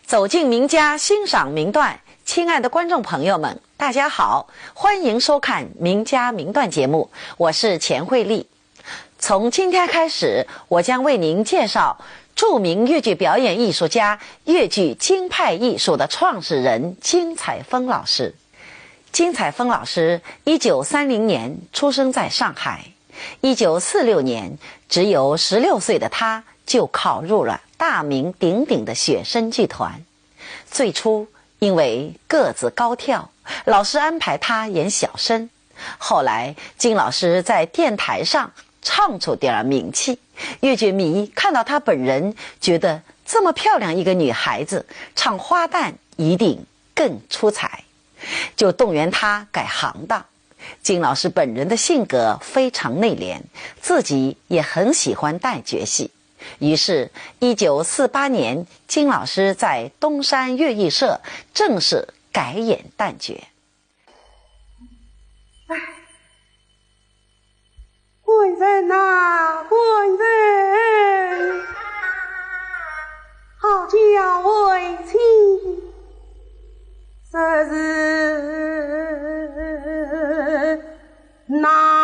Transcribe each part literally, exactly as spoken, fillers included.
走进名家，欣赏名段。亲爱的观众朋友们，大家好，欢迎收看名家名段节目，我是钱慧丽。从今天开始，我将为您介绍著名越剧表演艺术家、越剧京派艺术的创始人金采风老师。金采风老师一九三零年出生在上海，一九四六年，只有十六岁的他就考入了大名鼎鼎的雪参剧团。最初因为个子高挑，老师安排他演小生。后来金老师在电台上唱出点儿名气，越剧迷看到他本人，觉得这么漂亮一个女孩子，唱花旦一定更出彩，就动员他改行当。金老师本人的性格非常内敛，自己也很喜欢旦角戏。于是，一九四八年，金老师在东山越剧社正式改演旦角。官人呐，官人，好叫为妻，这是难。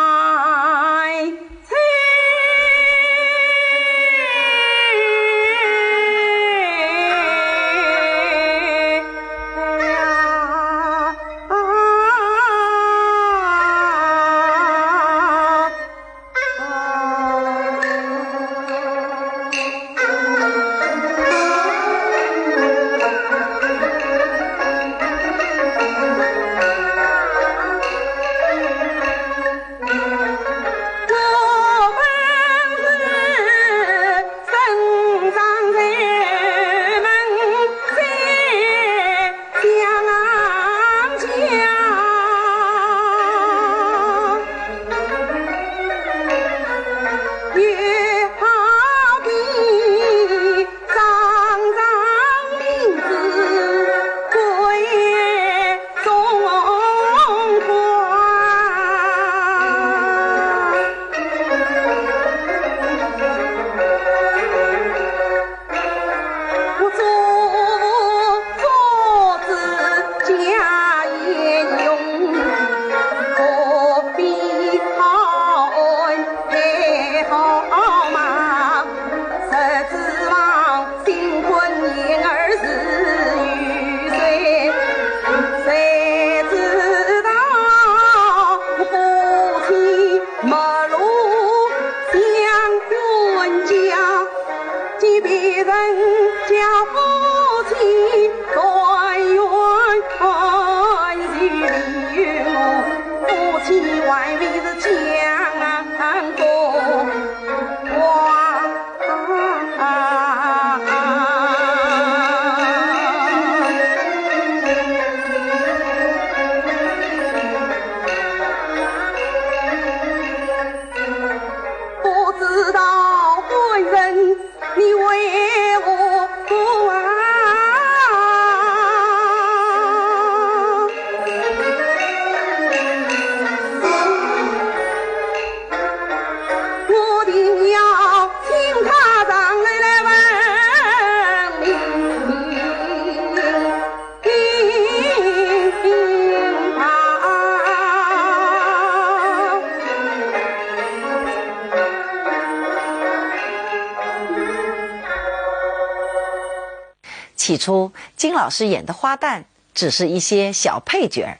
起初，金老师演的花旦只是一些小配角儿，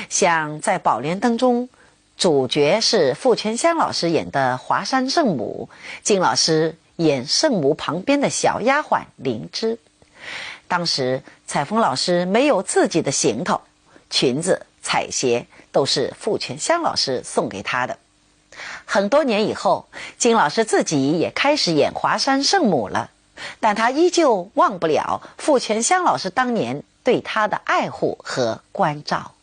像在《宝莲灯》中，主角是傅泉香老师演的华山圣母，金老师演圣母旁边的小丫鬟灵芝。当时采风老师没有自己的行头，裙子、彩鞋都是傅泉香老师送给他的。很多年以后，金老师自己也开始演华山圣母了，但他依旧忘不了傅泉香老师当年对他的爱护和关照。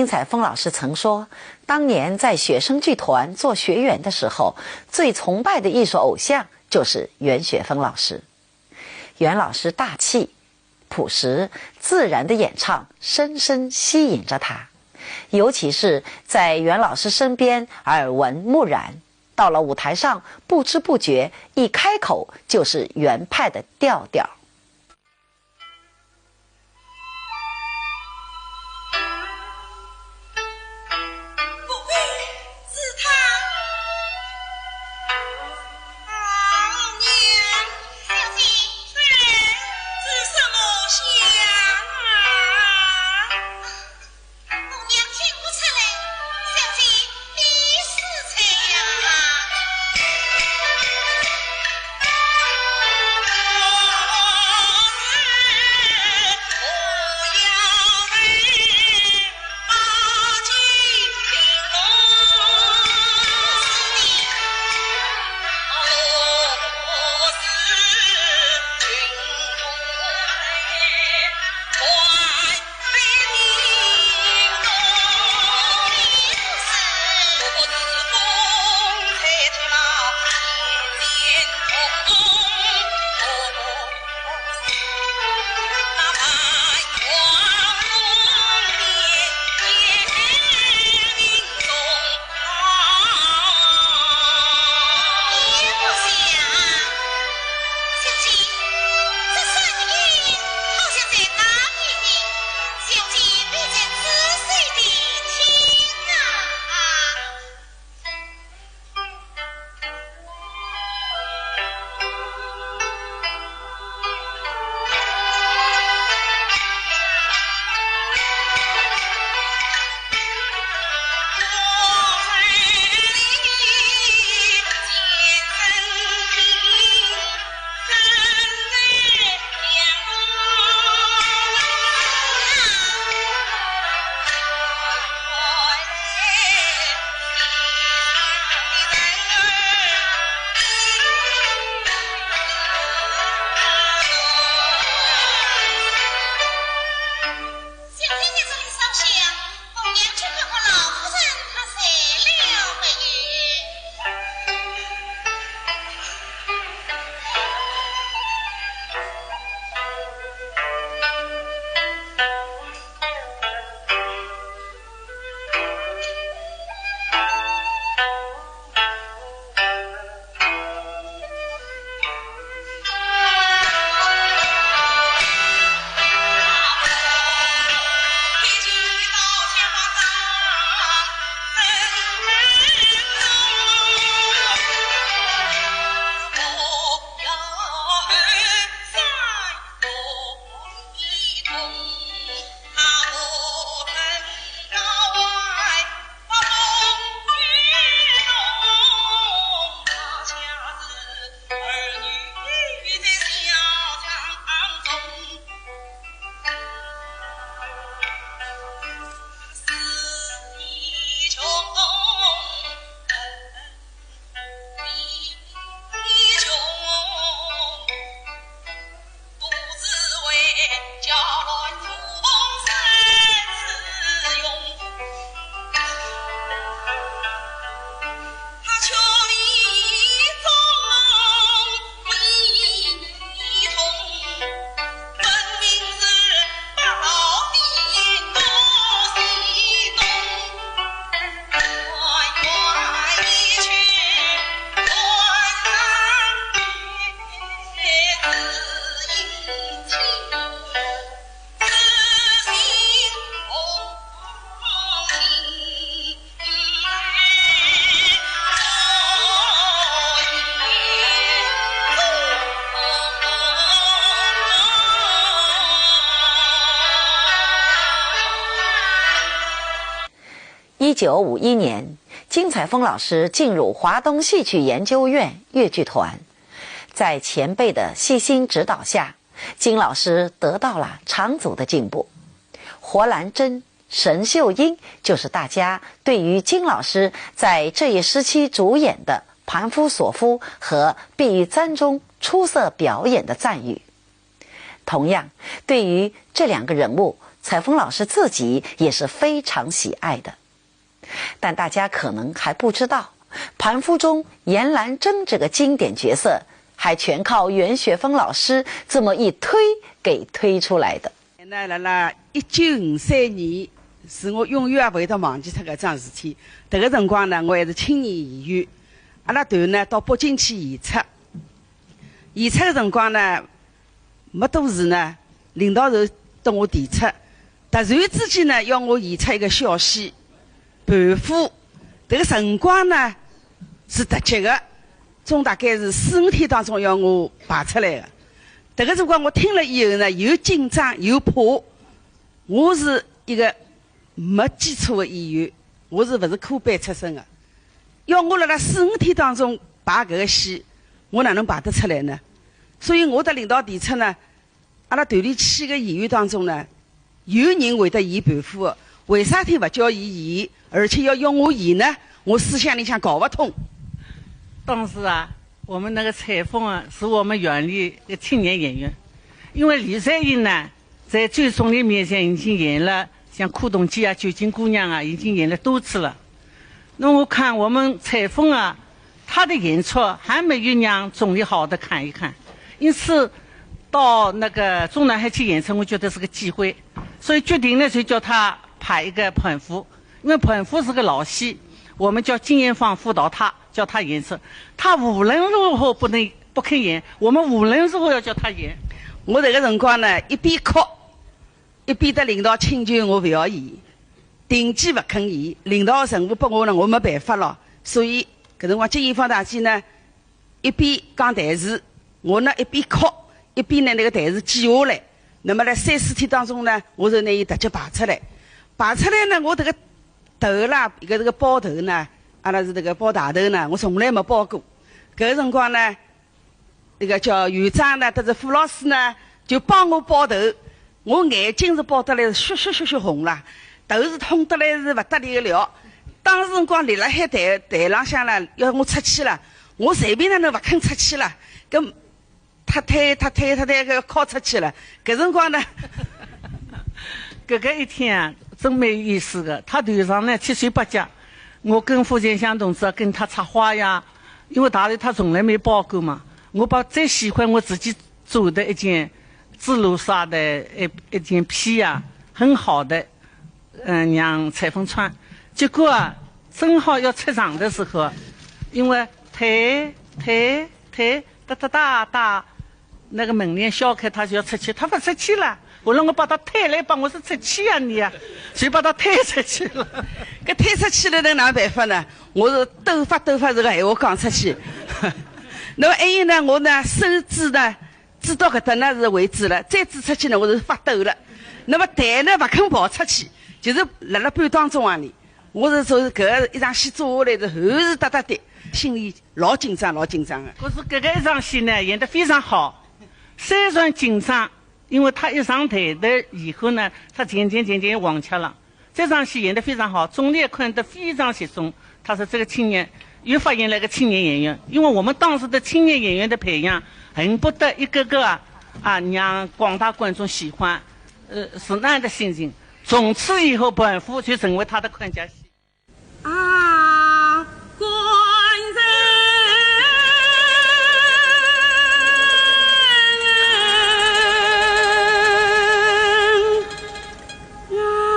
金采风老师曾说，当年在学生剧团做学员的时候，最崇拜的艺术偶像就是袁雪峰老师。袁老师大气、朴实、自然的演唱深深吸引着他，尤其是在袁老师身边耳闻目染，到了舞台上不知不觉一开口就是袁派的调调。一九五一年，金采风老师进入华东戏曲研究院越剧团，在前辈的悉心指导下，金老师得到了长足的进步。活兰贞、沈秀英就是大家对于金老师在这一时期主演的《盘夫索夫》和《碧玉簪》中出色表演的赞誉。同样，对于这两个人物，采风老师自己也是非常喜爱的。但大家可能还不知道，盘夫中严兰贞这个经典角色，还全靠袁雪芬老师这么一推给推出来的。呢，辣辣一九五三年，是我永远也勿会得忘记脱搿桩事体。迭个辰光呢，我还是青年演员，阿拉团呢到北京去演出。演出个辰光呢，没多时呢，领导就对我提出，突然之间呢，要我演出一个小戏《盘夫》。迭个辰光呢，是突击个，总大概是四五天当中要我排出来个。迭个辰光我听了以后呢，又紧张又怕。我是一个没基础个演员，我是勿是科班出身个，要我辣辣四五天当中排搿个戏，我哪能排得出来呢？所以我搭领导提出呢，阿拉团里去个演员当中呢，有人会得演盘夫个，为啥体勿叫伊演，而且要要我演呢？我思想里向搞勿通。当时啊，我们那个采风啊，是我们园里的青年演员，因为李赛英呢，在《醉松林》面前已经演了像《哭童记》啊、《九斤姑娘》啊，已经演了多次了。那我看我们采风啊，她的演出还没有让钟丽好的看一看，因此到那个中南海去演出，我觉得是个机会，所以决定呢就叫她排一个盘夫，因为盘夫是个老戏，我们叫金艳芳辅导她，叫她演出，她无论如何不能不肯演，我们无论如何要叫她演。我迭个辰光呢，一边哭，一边搭领导请求我勿要演，定期勿肯演，领导任务拨我呢，我没办法咯。所以搿辰光金艳芳大姐呢，一边讲台词，我呢一边哭，一边拿那个台词记下来。那么辣三四天当中呢，我就拿伊特级排出来。排出来呢，我迭个头啦，一个迭个包头呢，阿拉是迭个包大头呢，我从来没包过。搿个辰光呢，那个叫院长呢，搭仔傅老师呢，就帮我包头。我眼睛是包得来是血血血血红啦，头是痛得来是勿得了。当时辰光立辣海台台浪向啦，要我出去了，我随便哪能勿肯出去了，搿太太太太太太个靠出去了。搿辰光呢，搿个一天啊，真蛮有意思个。她头上呢七手八脚，我跟傅建香同志啊跟她插花呀，因为大头她从来没包过嘛。我把最喜欢我自己做的一件紫罗纱的一一件披呀，很好的，嗯，让采风穿。结果啊，正好要出场的时候，因为推推推，哒哒哒哒，那个门帘掀开，她就要出去，她勿出去了。后来我把她推来帮我说出去呀你呀，就把她推出去了。搿推出去了，能哪办法呢？我是抖发抖发这个闲话讲出去。那么还有呢，我呢手指呢，指到搿搭呢是为止了，再指出去呢，我是发抖了。那么台呢勿肯跑出去，就是辣辣半当中啊里，我是就是搿一场戏做下来是后是哒哒的，心里老紧张，老紧张的。可是搿个一场戏呢，演得非常好，虽然紧张，因为她一上台的以后呢，她渐渐渐渐忘却了。这场戏演得非常好，钟丽看得非常集中。她说这个青年又发现了一个青年演员，因为我们当时的青年演员的培养，恨不得一个个啊啊让广大观众喜欢，呃，是那样的心情。从此以后，《盘夫》就成为她的看家戏。啊，官人啊。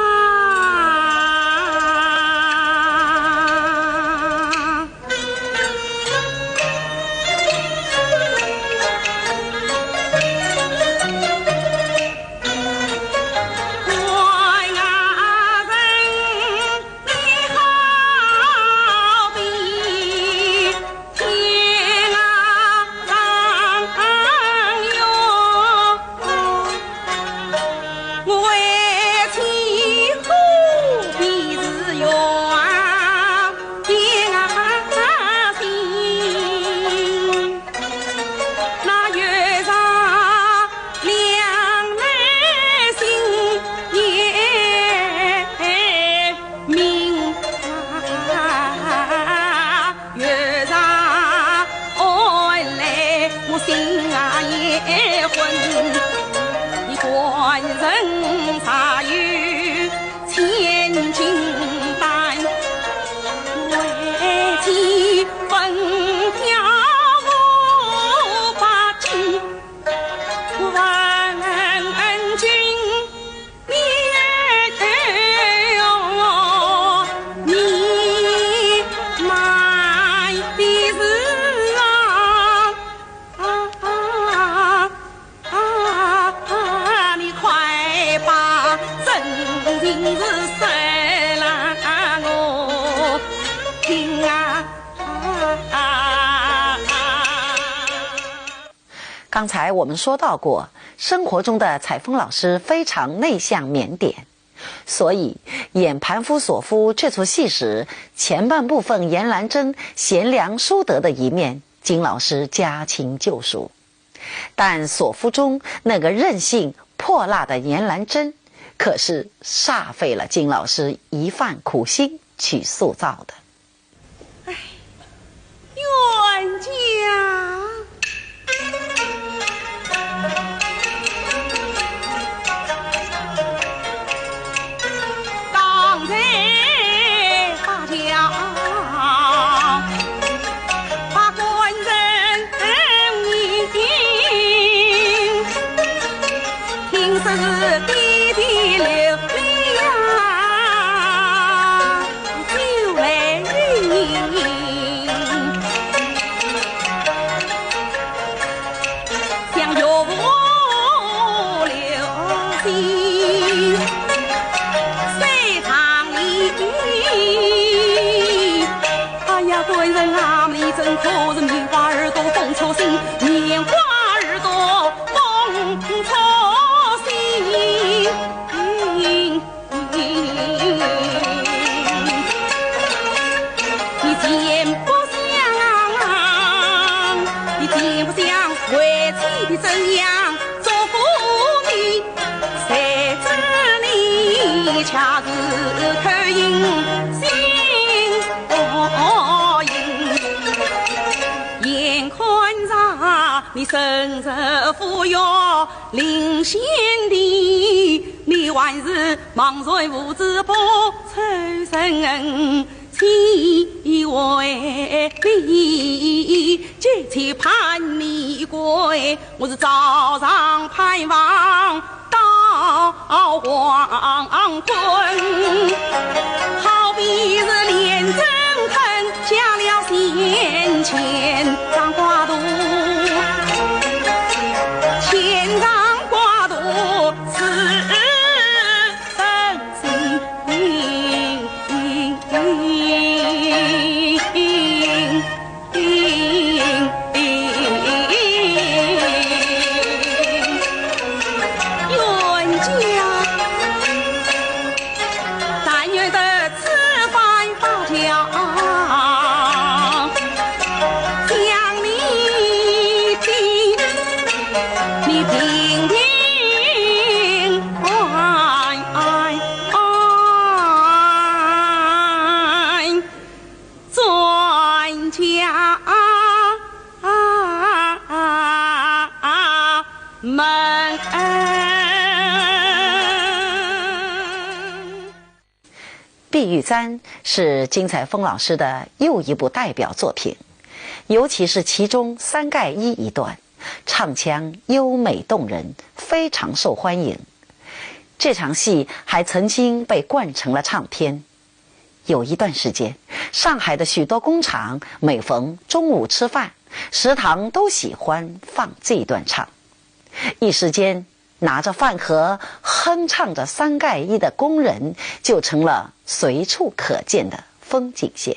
刚才我们说到过，生活中的采风老师非常内向腼腆，所以演《盘夫索夫》这出戏时，前半部分严兰贞贤良淑德的一面，金老师驾轻就熟。但《索夫》中那个任性泼辣的严兰贞，可是煞费了金老师一番苦心去塑造的。 哎，冤家。刚才大家把官人 听说是爹爹留了呀，就来迎。想岳父留心，谁让你？哎呀，官人啊，你真可是棉花耳朵风车心，棉花耳朵 风车心。你见不想，你见不想，为妻的怎样做夫人，谁知你却是口硬心硬。眼看着 你身受苦哟，临行的，你还是茫然无知不曾人，岂为你，急急盼你归，我是早上盼望 到黄昏，好比是连阵坑下了千千丈挂土，千丈挂土是人心。 冤家，但愿得此番发条，将你的，你平平安安 转家门。《碧玉簪》是金采风老师的又一部代表作品，尤其是其中三盖一一段，唱腔优美动人，非常受欢迎。这场戏还曾经被灌成了唱片。 有一段时间，上海的许多工厂每逢中午吃饭，食堂都喜欢放这一段唱。一时间，拿着饭盒哼唱着三盖一的工人就成了随处可见的风景线。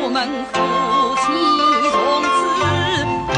我们夫妻从此不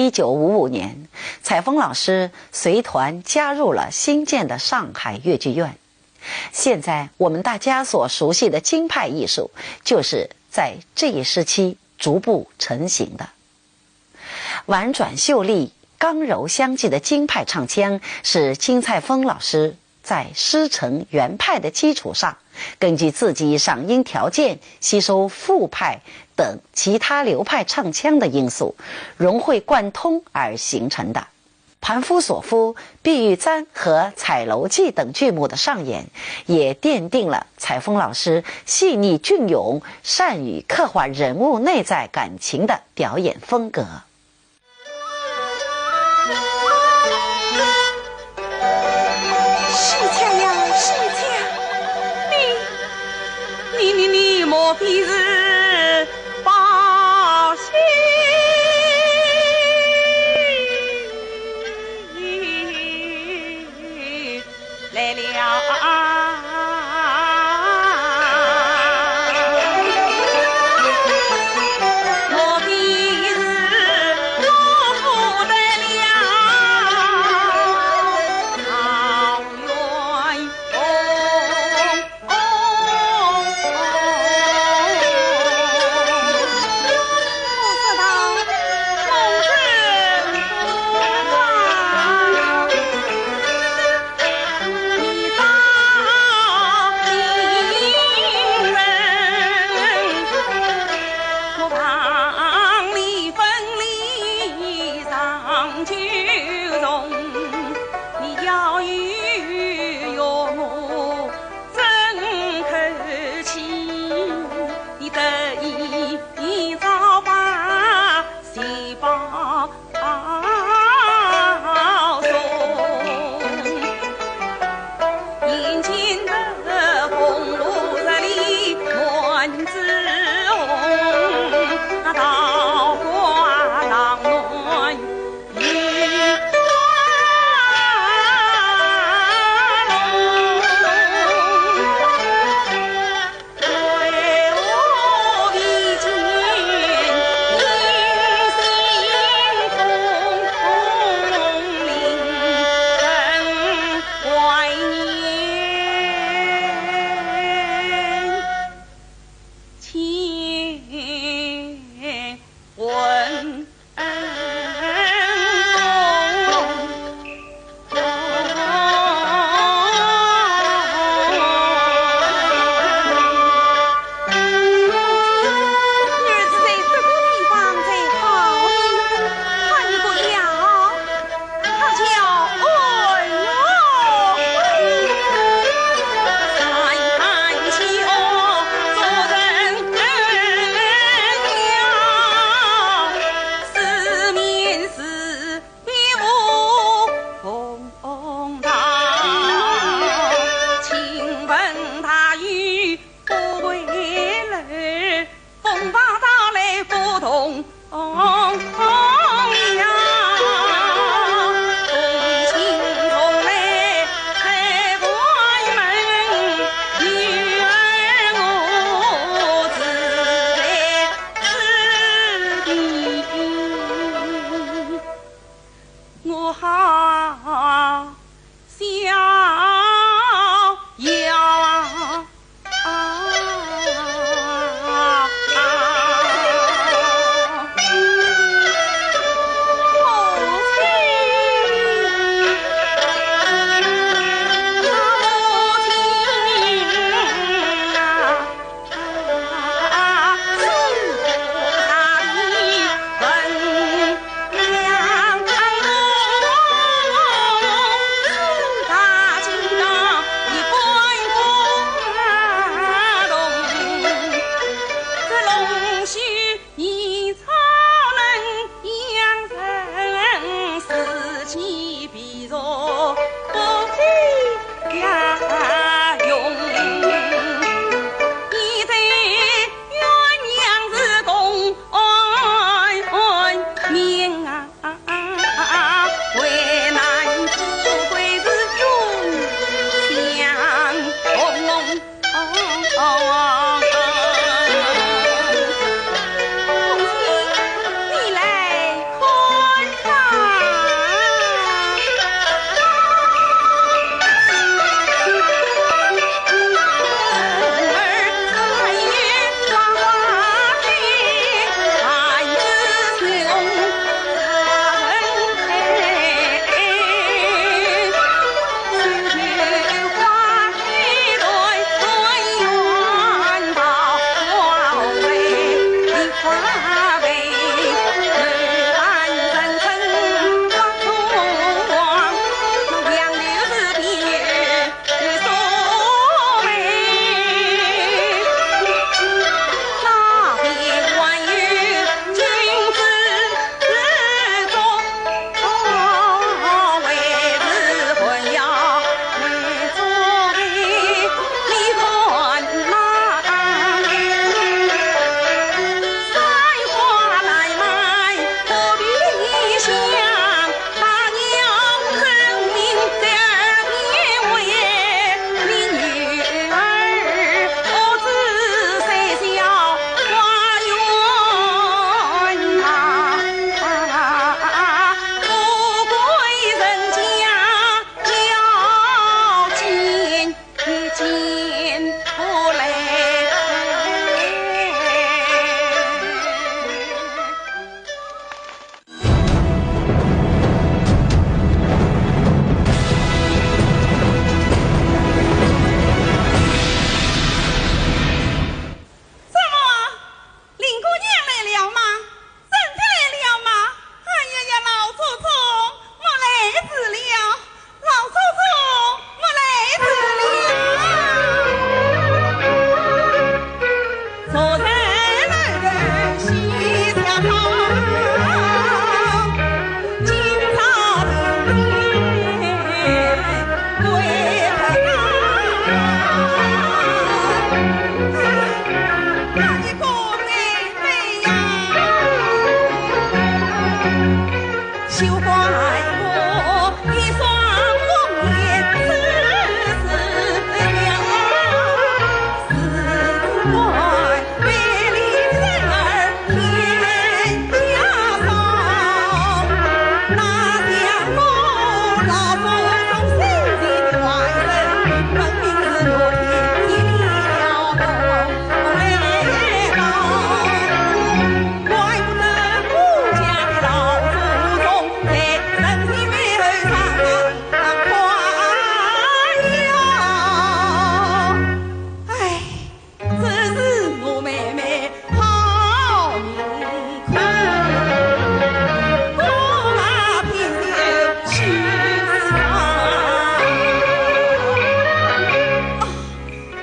一九五五年，采风老师随团加入了新建的上海越剧院。现在我们大家所熟悉的京派艺术，就是在这一时期逐步成型的。婉转秀丽、刚柔相济的京派唱腔，是金采风老师在师承袁派的基础上，根据自己嗓音条件，吸收傅派等其他流派唱腔的因素，融会贯通而形成的。《盘夫索夫》《碧玉簪》和《彩楼记》等剧目的上演，也奠定了采风老师细腻隽永、善于刻画人物内在感情的表演风格。西厢呀，西厢，你，你，你，你莫非是把心 来了。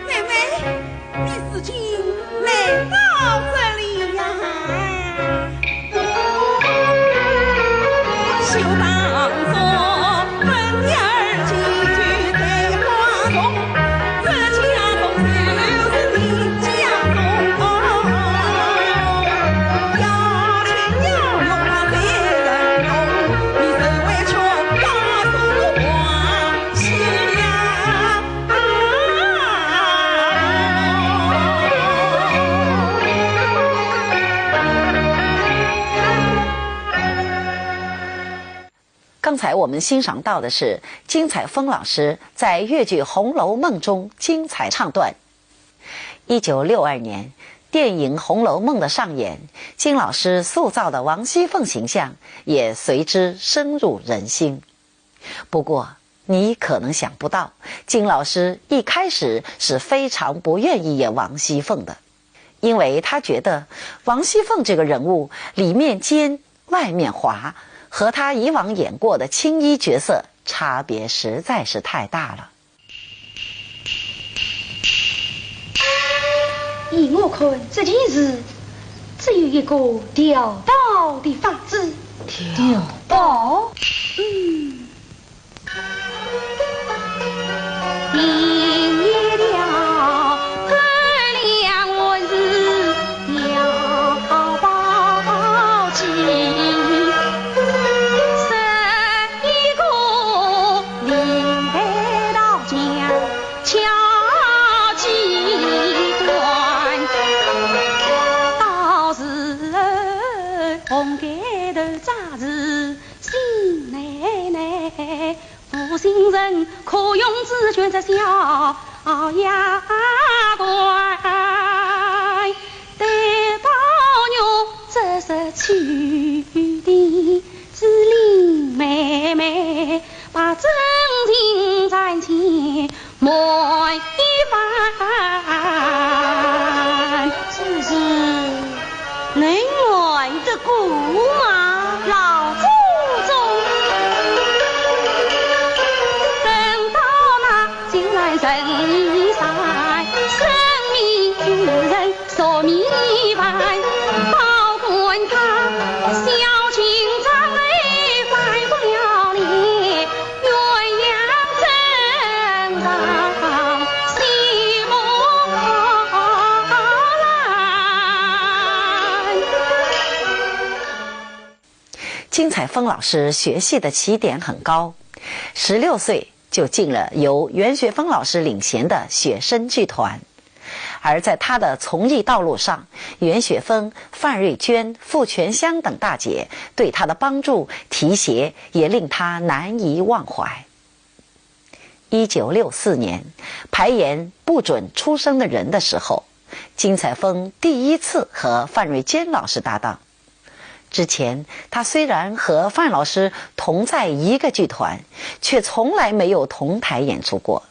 妹妹，你如今来到这里呀？刚才我们欣赏到的是金采风老师在越剧《红楼梦》中精彩唱段。一九六二年，电影《红楼梦》的上演，金老师塑造的王熙凤形象也随之深入人心。不过，你可能想不到，金老师一开始是非常不愿意演王熙凤的，因为他觉得王熙凤这个人物里面尖，外面滑，和他以往演过的青衣角色差别实在是太大了。依我看，这件事只有一个调包的法子。调包？嗯。 无心人可用紫鹃着小丫鬟，待宝玉折煞去的紫菱妹妹，把真情暂且瞒一番。此事 能瞒得过吗？老祖宗。等到那金兰神医在，生命之人说明白，保管他小情长泪，犯不了你。 鸳鸯枕上喜木兰。金采风老师学戏的起点很高，十六岁就进了由袁学峰老师领衔的学生剧团。 而在他的从艺道路上，袁雪芬、范瑞娟、傅泉香等大姐对他的帮助、提携也令他难以忘怀。一九六四年，排演《不准出声的人》的时候，金采风第一次和范瑞娟老师搭档。之前，他虽然和范老师同在一个剧团，却从来没有同台演出过。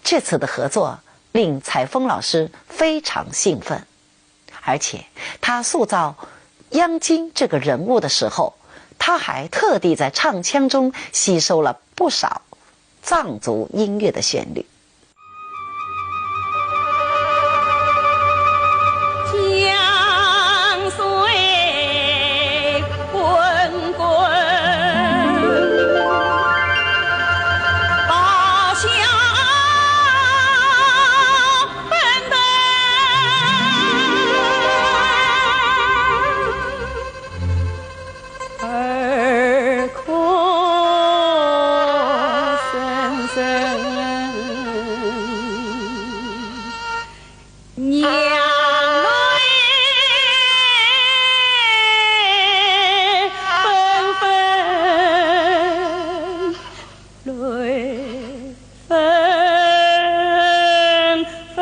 这次的合作 令采风老师非常兴奋，而且他塑造央金这个人物的时候，他还特地在唱腔中吸收了不少藏族音乐的旋律。杨柳纷纷泪纷纷。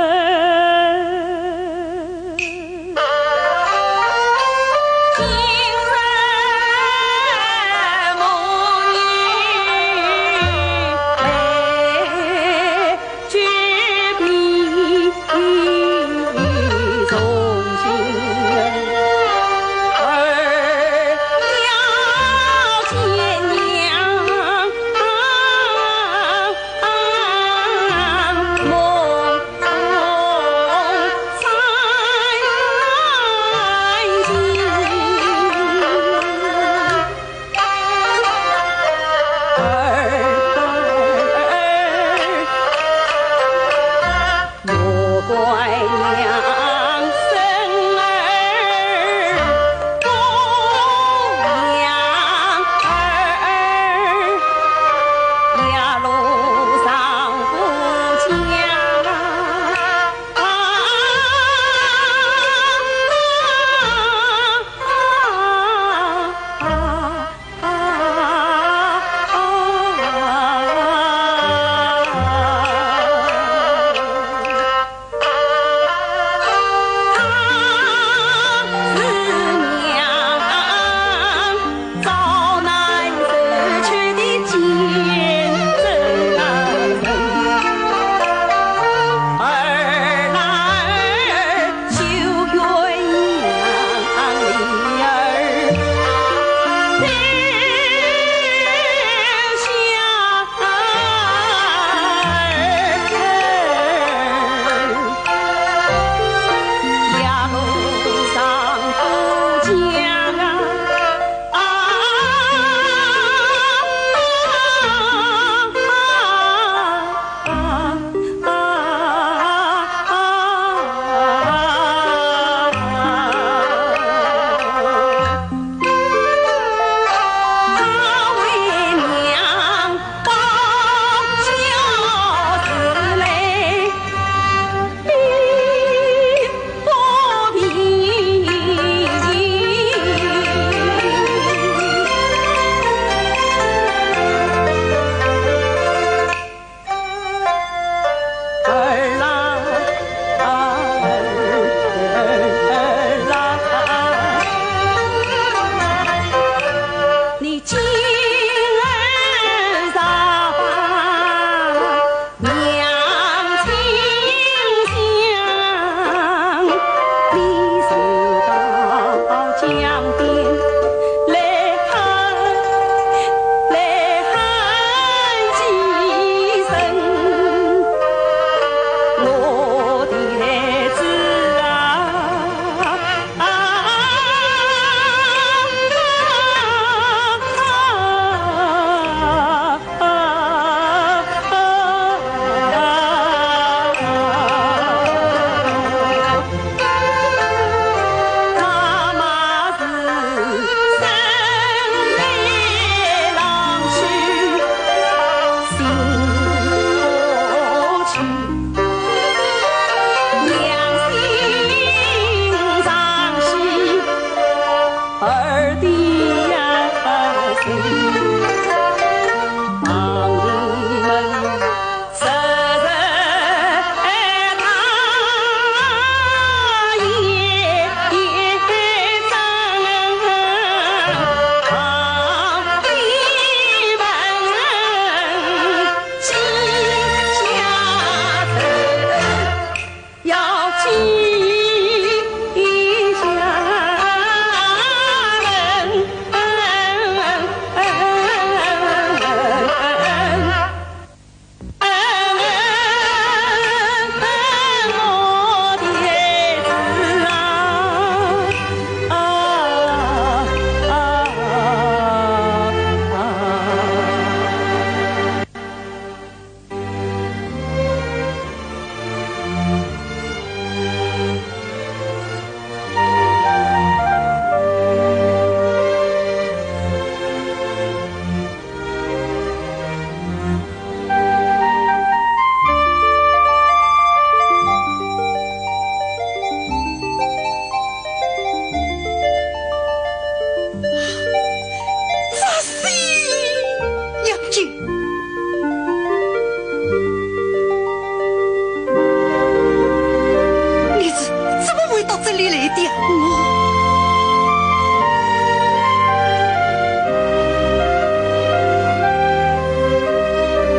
里来的我。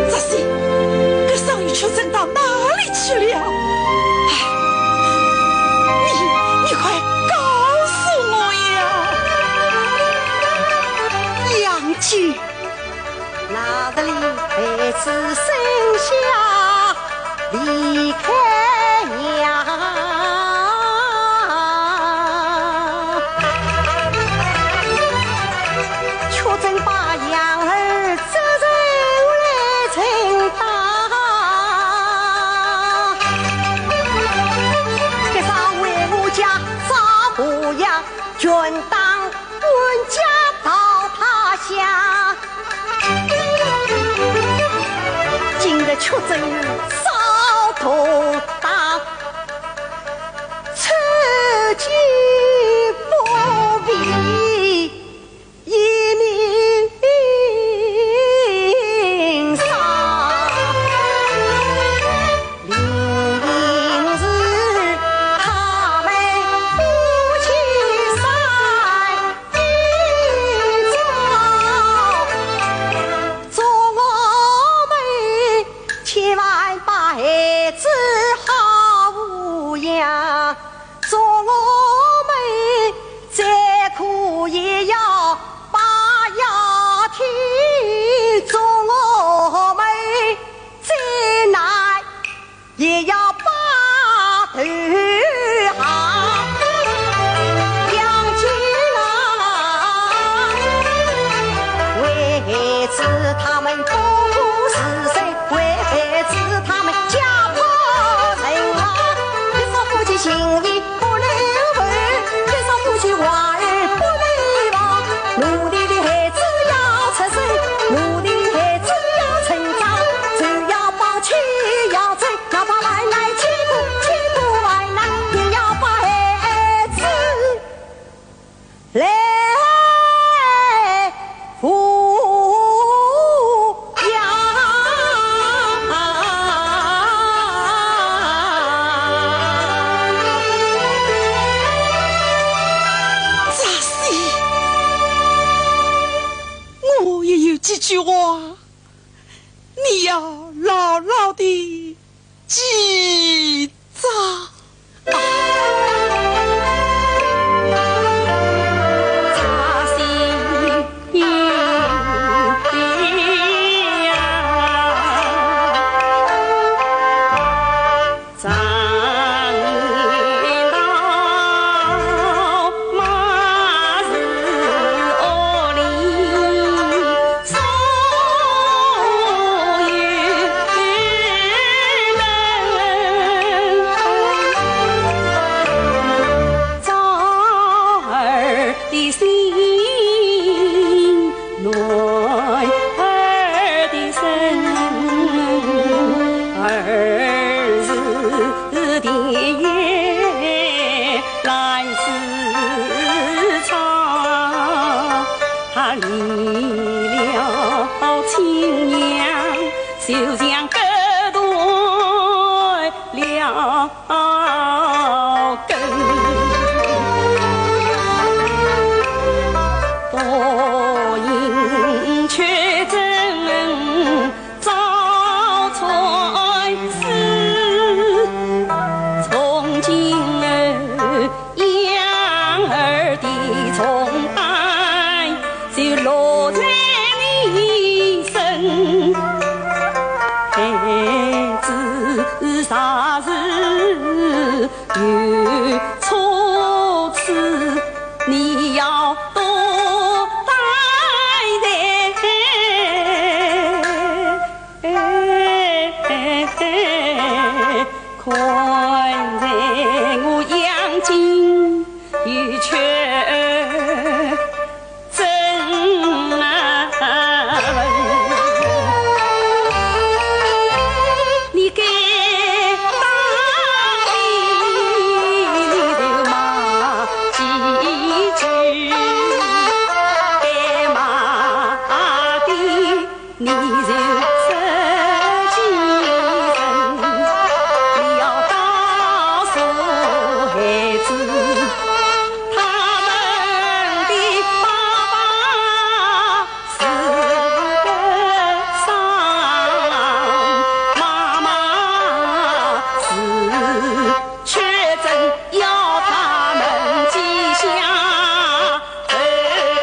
这些，这少爷却走到哪里去了？哎，你，你快告诉我呀！杨继。 那日里孩子生下离开娘，却怎把养儿责任未曾当。今朝为我家照顾呀，全当 官家到他乡，今日却真遭毒打，出京不避一命。 也要把头下。杨继啊，为孩子他们不顾是谁，为孩子他们家破人亡。一说夫妻情义不能分，一说夫妻话儿不能忘。 奴隶的孩子要出世，奴隶的孩子要成长，就要把气要争，哪怕万难辛苦，辛苦万难，也要把孩子来抚养。这些 我也有几句话，你要牢牢地记着。他们的爸爸是和尚，妈妈是，却怎要他们膝下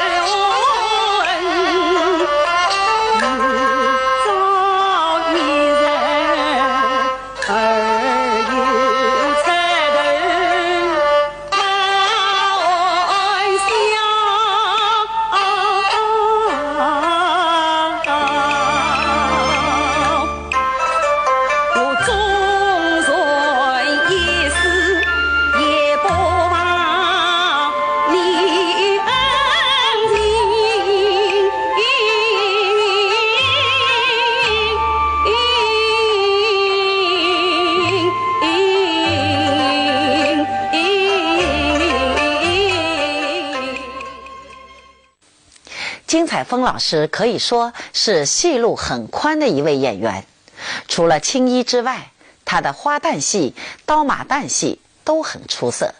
受恩？有朝一日，儿有出头，难安享。 我纵然一死也不忘你恩情。 金采风老师可以说是戏路很宽的一位演员，除了青衣之外，她的花旦戏、刀马旦戏都很出色。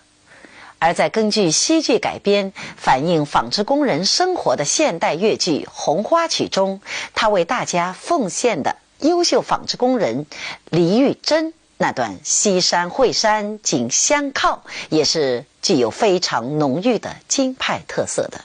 而在根据戏剧改编、反映纺织工人生活的现代越剧《红花曲》中，她为大家奉献的优秀纺织工人李玉珍那段“西山会山紧相靠”，也是具有非常浓郁的京派特色的。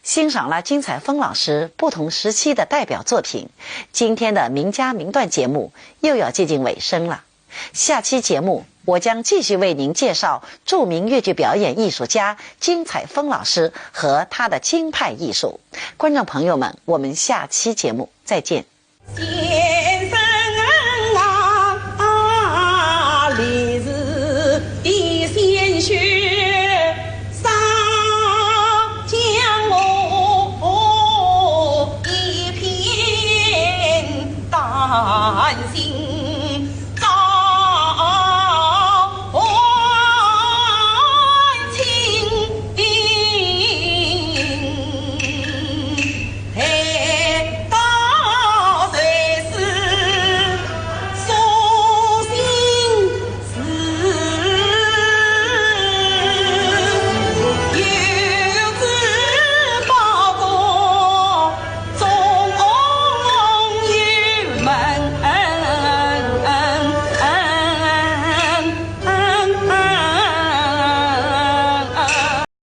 欣赏了金采风老师不同时期的代表作品，今天的名家名段节目又要接近尾声了。下期节目，我将继续为您介绍著名越剧表演艺术家金采风老师和他的京派艺术。观众朋友们，我们下期节目再见。